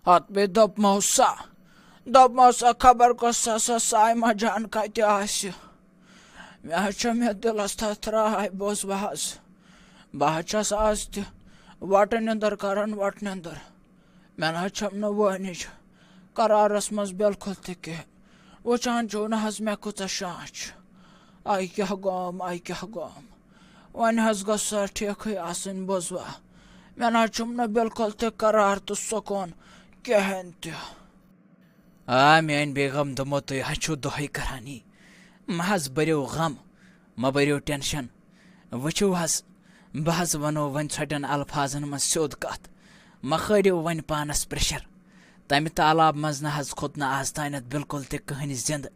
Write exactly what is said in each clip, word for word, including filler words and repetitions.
پتہٕ بیٚیہِ دوٚپمو سا، دوٚپمو سا، خبر کۄس سا، سۄ سایمہ جان کتہِ آسہِ؟ مےٚ حظ چھےٚ مےٚ دِلس تتھ راے، بوز وۄنۍ حظ۔ بہٕ حظ چھَس از تہِ وٹہٕ نیٚنٛدٕر کران، وٹہٕ نیٚنٛدٕر۔ مےٚ نہ حظ چھَم نہٕ وٲنِج قرارس منٛز بِلکُل تہِ کینٛہہ۔ وٕچھان چھِو نہ حظ مےٚ کۭژاہ شانٛش چھِ۔ آے کیٛاہ گوم، آے کیٛاہ گوم۔ وۄنۍ حظ گوٚژھ سۄ ٹھیٖکھٕے آسٕنۍ، بوزوا؟ مےٚ نہ حظ چھُم نہٕ بِلکُل تہِ قرار تہٕ سکوٗن کِہیٖنۍ تہِ۔ آ، میٛٲنۍ بیگم، دوٚپمو تُہۍ حظ چھِو دۄہَے کران یی۔ مہ حظ بٔرِو غم، مہ بٔرِو ٹٮ۪نشن۔ وٕچھِو حظ، بہٕ حظ وَنو وۄنۍ ژھۄٹٮ۪ن الفاظن منٛز سیوٚد کَتھ۔ مہ کھٲلِو وۄنۍ پانَس پریشر۔ تَمہِ تالاب منٛز نہ حظ کھوٚت نہٕ آز تانٮ۪تھ بِلکُل تہِ کٕہٕنۍ زِندٕ۔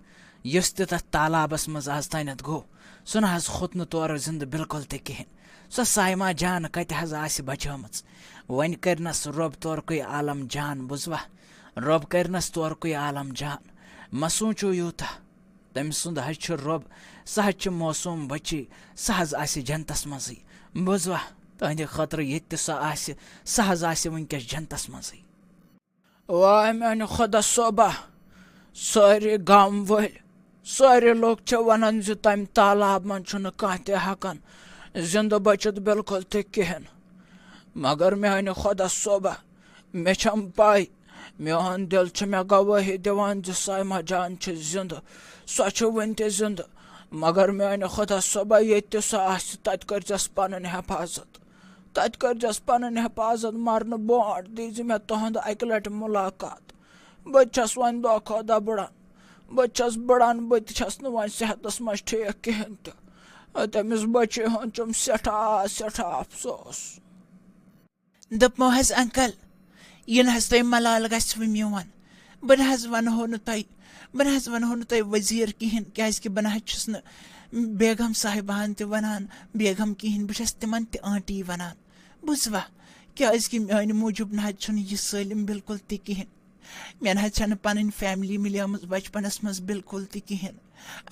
یُس تہِ تَتھ تالابَس منٛز آز تانٮ۪تھ گوٚو، سُہ نہ حظ کھوٚت نہٕ تورٕ زِندٕ بِلکُل تہِ کِہیٖنۍ۔ سۄ سایمہ جان کَتہِ حظ آسہِ بچٲمٕژ؟ وۄنۍ کٔرنَس رۄب تورکُے عالم جان، بوٗزوا؟ رۄب کٔرنَس تورکُے عالم جان۔ مہ سوٗنٛچِو یوٗتاہ۔ تٔمۍ سُنٛد حظ چھُ رۄب، سُہ حظ چھُ معصوٗم بچی، سُہ حظ آسہِ جنتس منٛزٕے۔ بوٗزوا؟ تُہنٛدِ خٲطرٕ ییٚتہِ تہِ سۄ آسہِ، سُہ حظ آسہِ وٕنکیٚس جنتس منٛزٕے۔ واے میانہِ خۄدا صٲبا، سٲری گام وٲلۍ، سٲری لوٗکھ چھِ ونان زِ تمہِ تالاب منٛز چھُنہٕ کانٛہہ تہِ ہٮ۪کان زِندٕ بٔچِتھ بِلکُل تہِ کِہیٖنۍ۔ مگر میانہِ خۄدا صٲبا، مےٚ چھَم پَے، میون دِل چھُ مےٚ گوٲہی دِوان زِ سایمہ جان چھِ زِندٕ، سۄ چھِ وٕنہِ تہِ زِندٕ۔ مگر میانہِ خۄدا صٲبا، ییٚتہِ تہِ سۄ آسہِ، تَتہِ کٔرۍزٮ۪س پَنٕنۍ حفاظت۔ تَتہِ کٔرۍزٮ۪س پَنٕنۍ حفاظت، مرنہٕ برونٛٹھ دیٖزِ مےٚ تُہُنٛد اَکہِ لَٹہِ مُلاقات۔ بہٕ تہِ چھَس وۄنۍ دۄہ کھۄتہٕ دۄہ بٕڑان۔ بہٕ تہِ چھَس بٕڑان، بہٕ تہِ چھَس نہٕ وۄنۍ صحتَس منٛز ٹھیٖک کِہیٖنۍ تہِ۔ تٔمِس بٔچی ہُنٛد چھُم سٮ۪ٹھاہ، سٮ۪ٹھاہ افسوس۔ دوٚپمو حظ، انکل، یہِ نہٕ حظ تۄہہِ ملال گژھِوٕ میون۔ بہٕ نہٕ حظ ونہو نہٕ تۄہہِ، بہٕ نہٕ حظ ونہو نہٕ تۄہہِ وزیر کِہیٖنۍ، کیازِ کہِ بہٕ نہٕ حظ چھُس نہٕ بیگم صاحبہن تہِ ونان، بیگم کِہیٖنۍ، بہٕ چھَس تِمن تہِ آنٹی ونان۔ بوٗزوا؟ کیازِ کہِ میانہِ موٗجوٗب نہٕ حظ چھُنہٕ یہِ سٲلِم بِلکُل تہِ کِہیٖنۍ۔ مےٚ نہ حظ چھَنہٕ پَنٕنۍ فیملی مِلیمٕژ بَچپَنَس منٛز بِلکُل تہِ کِہیٖنۍ۔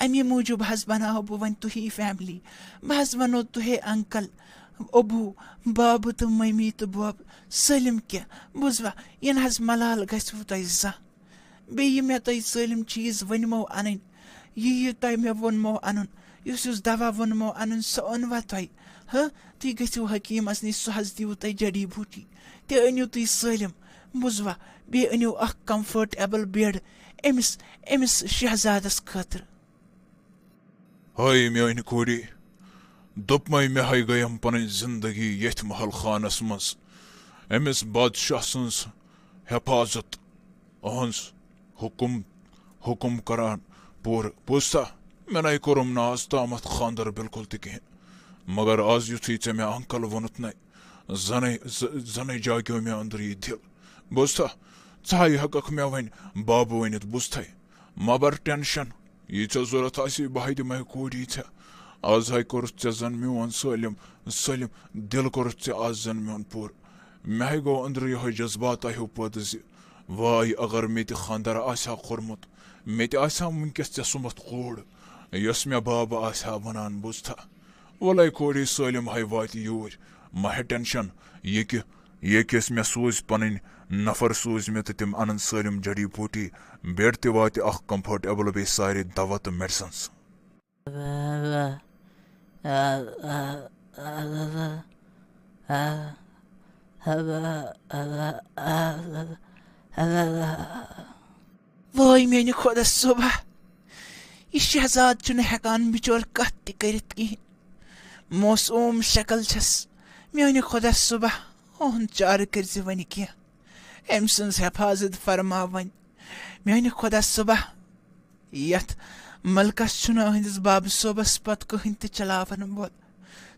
اَمی موٗجوٗب حظ بَناوہو بہٕ وۄنۍ تُہی فیملی۔ بہٕ حظ وَنو تُہے انکل، ابوٗ، بابہٕ تہٕ مٔمی تہٕ بوبہٕ، سٲلِم کینٛہہ۔ بوٗزوا؟ یہِ نہ حظ ملال گژھِوٕ تۄہہِ زانٛہہ۔ بیٚیہِ یہِ مےٚ تۄہہِ سٲلِم چیٖز ؤنمو اَنٕنۍ، یہِ یہِ تۄہہِ مےٚ ووٚنمو اَنُن، یُس یُس دوا ووٚنمو اَنُن، سُہ اوٚنوا تۄہہِ؟ ہہ؟ تُہۍ گٔژھِو حکیٖمَس نِش، سُہ حظ دِیِو تۄہہِ جڑی بوٗٹی۔ تہِ أنِو تُہۍ سٲلِم، بوٗزوا؟ بیٚیہِ أنِو اَکھ comfortable bed أمِس، أمِس شہزادَس خٲطرٕ۔ ہاے میٛانہِ کورِ، دوٚپمَے مےٚ ہاے گٔیم پَنٕنۍ زِندگی ییٚتھۍ محل خانَس منٛز أمِس بادشاہ سٕنٛز حفاظت، أہٕنٛز حُکُم، حُکُم کران پوٗرٕ۔ بوٗزتھا، مےٚ نَے کوٚرُم نہٕ آز تامَتھ خانٛدر بِلکُل تہِ کِہیٖنۍ، مگر آز یُتھُے ژےٚ مےٚ انکل ووٚنُتھ نَے، زَنَے، ز-، زَنَے جاگیو مےٚ أنٛدرٕ یہِ دِل۔ بوٗزتھا، ژٕ ہاے ہٮ۪کَکھ مےٚ وۄنۍ بابہٕ ؤنِتھ، بوٗزتھَے؟ مہ بَر ٹٮ۪نشَن، ییٖژاہ ضوٚرَتھ آسی بہٕ ہاے دِمَے کوٗر ییٖژاہ۔ آز ہاے کوٚرُتھ ژےٚ زَن میون سٲلِم، سٲلِم دِل کوٚرُتھ ژےٚ آز زَن میون پوٗرٕ۔ مےٚ ہاے گوٚو أنٛدرٕ یِہوٚے جذبات تۄہہِ ہیوٗ پٲدٕ زِ واے اگر مےٚ تہِ خانٛدر آسہِ ہا کوٚرمُت، مےٚ تہِ آسہِ ہا وٕنکٮ۪س ژےٚ سُمبَتھ کوٗر، یۄس مےٚ بابہٕ آسہِ ہا وَنان، بوٗزتھا؟ وَلَے کورے سٲلِم ہاے واتہِ یوٗرۍ، مہ ہےٚ ٹٮ۪نشَن۔ یہِ کہِ، یہِ کہِ ٲسۍ مےٚ سوٗزۍ پَنٕنۍ نفر سوٗزۍ مےٚ تہٕ تِم اَنَن سٲلِم جڑی بوٗٹی، bed تہِ واتہِ اَکھ comfortable، بیٚیہِ سارے دوا تہٕ medicines۔ وٲے میٛانہِ خۄدا صٲبا، یہِ شہزاد چھُنہٕ ہٮ۪کان بِچور کَتھ تہِ کٔرِتھ کِہیٖنۍ۔ معصوٗم شکل چھَس۔ میٛانہِ خۄدا صٲبا، اُہُنٛد چارٕ کٔرۍزِ وۄنۍ کینٛہہ۔ أمۍ سٕنٛز حفاظت فرما وۄنۍ۔ میٛانہِ خۄدا صٲبا، یَتھ مُلکَس چھُنہٕ أہٕنٛدِس بابہٕ صٲبَس پَتہٕ کٕہٕنۍ تہِ چلاوَن وول۔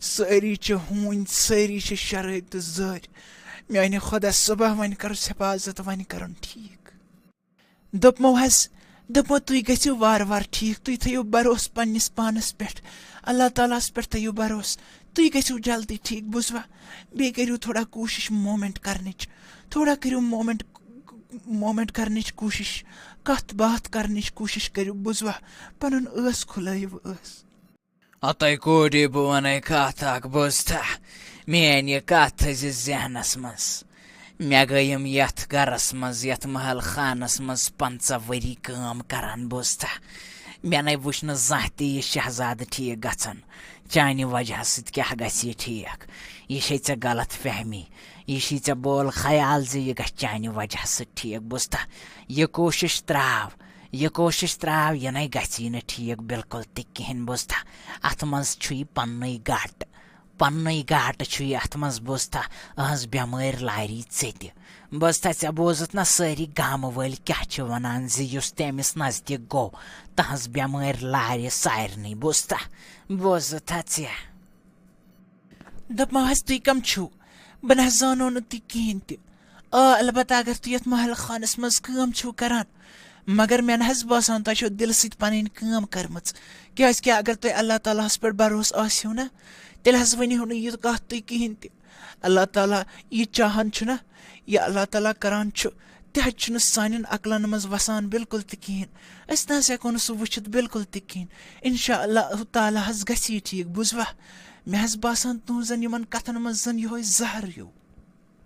سٲری چھِ ہوٗنۍ، سٲری چھِ شرٲبۍ تہٕ زٲرۍ۔ میٛانہِ خۄدا صٲبا، وۄنۍ کَرُس حفاظت، وۄنۍ کَرُن ٹھیٖک۔ دوٚپمو حظ، دوٚپمو، تُہۍ گٔژھِو وارٕ وارٕ ٹھیٖک، تُہۍ تھٲیِو بروسہٕ پنٛنِس پانَس پٮ۪ٹھ، اللہ تعالیٰ ہَس پٮ۪ٹھ تھٲیِو بروسہٕ، تُہۍ گٔژھِو جلدی ٹھیٖک، بوٗزوا؟ بیٚیہِ کٔرِو تھوڑا کوٗشِش موٗمٮ۪نٛٹ کَرنٕچ، تھوڑا کٔرِو موٗمٮ۪نٛٹ، موٗمٮ۪نٛٹ کَرنٕچ کوٗشِش، کَتھ باتھ کَرنٕچ کوٗشِش کٔرِو، بوٗزوا؟ پَنُن ٲس کھُلٲیِو ٲس۔ ہتَے کوٗری، بہٕ وَنَے کَتھ اَکھ، بوٗزتھا؟ میٛٲنۍ یہِ کَتھ تھٲیزِ ذہنَس منٛز۔ مےٚ گٔیم یتھ گرس منٛز، یتھ محل خانس منٛز پنٛژاہ ؤری کٲم کران، بوٗزتھا؟ مےٚ نے وُچھ نہٕ زانٛہہ تہِ یہِ شہزادٕ ٹھیٖک گژھان۔ چانہِ وجہ سۭتۍ کیٛاہ گژھِ یہِ ٹھیٖک؟ یہِ چھے ژےٚ غلط فہمی، یہِ چھے ژےٚ بول خیال زِ یہِ گژھِ چانہِ وجہ سۭتۍ ٹھیٖک، بوٗزتھا؟ یہِ کوٗشش ترٛاو، یہِ کوٗشش ترٛاو، یہِ نے گژھی نہٕ ٹھیٖک بالکل تہِ کِہیٖنۍ، بوٗزتھا؟ اتھ منٛز چھُے پننُے گاٹہٕ، پننُے گاٹہٕ چھُے اتھ منٛز، بوٗزتھا؟ أہنٛز بٮ۪مٲرۍ لاری ژےٚ تہِ۔ بوٗزتھا، ژےٚ بوٗزُتھ نا سٲری گامہٕ وٲلۍ کیٛاہ چھِ ونان زِ یُس تہِ أمِس نزدیٖک گوٚو، تہنٛز بٮ۪مٲرۍ لارِ سارنٕے، بوٗزتھا؟ بوٗزتھا ژےٚ؟ دپان حظ، تُہۍ کم چھِو؟ بہٕ نہ حظ زانو نہٕ تُہۍ کِہیٖنۍ تہِ۔ آ، البتہ اگر تُہۍ یتھ محل خانس منٛز کٲم چھِو کران، مگر مےٚ نہ حظ باسان تۄہہِ چھو دِلہٕ سۭتۍ پنٕنۍ کٲم کٔرمٕژ، کیازِ کہِ اگر تۄہہِ اللہ تعالیٰ ہس پٮ۪ٹھ بھروسہٕ آسِہو نہ، تیٚلہِ حظ ؤنِہو نہٕ یہِ کتھ تُہۍ کِہیٖنۍ تہِ۔ اللہ تعالیٰ یہِ چاہان چھُنہ، یہِ اللہ تعالیٰ کران چھُ، تہِ حظ چھُنہٕ سانٮ۪ن عقلن منٛز وسان بالکل تہِ کِہیٖنۍ۔ أسۍ نہ حظ ہٮ۪کو نہٕ سُہ وٕچھِتھ بالکل تہِ کِہیٖنۍ۔ انشاء اللہ تعالیٰ حظ گژھِ یہِ ٹھیٖک، بوٗزوا؟ مےٚ حظ باسان تُہنٛزن یِمن کتھن منٛز زن یِہوٚے زہر ہیوٗ۔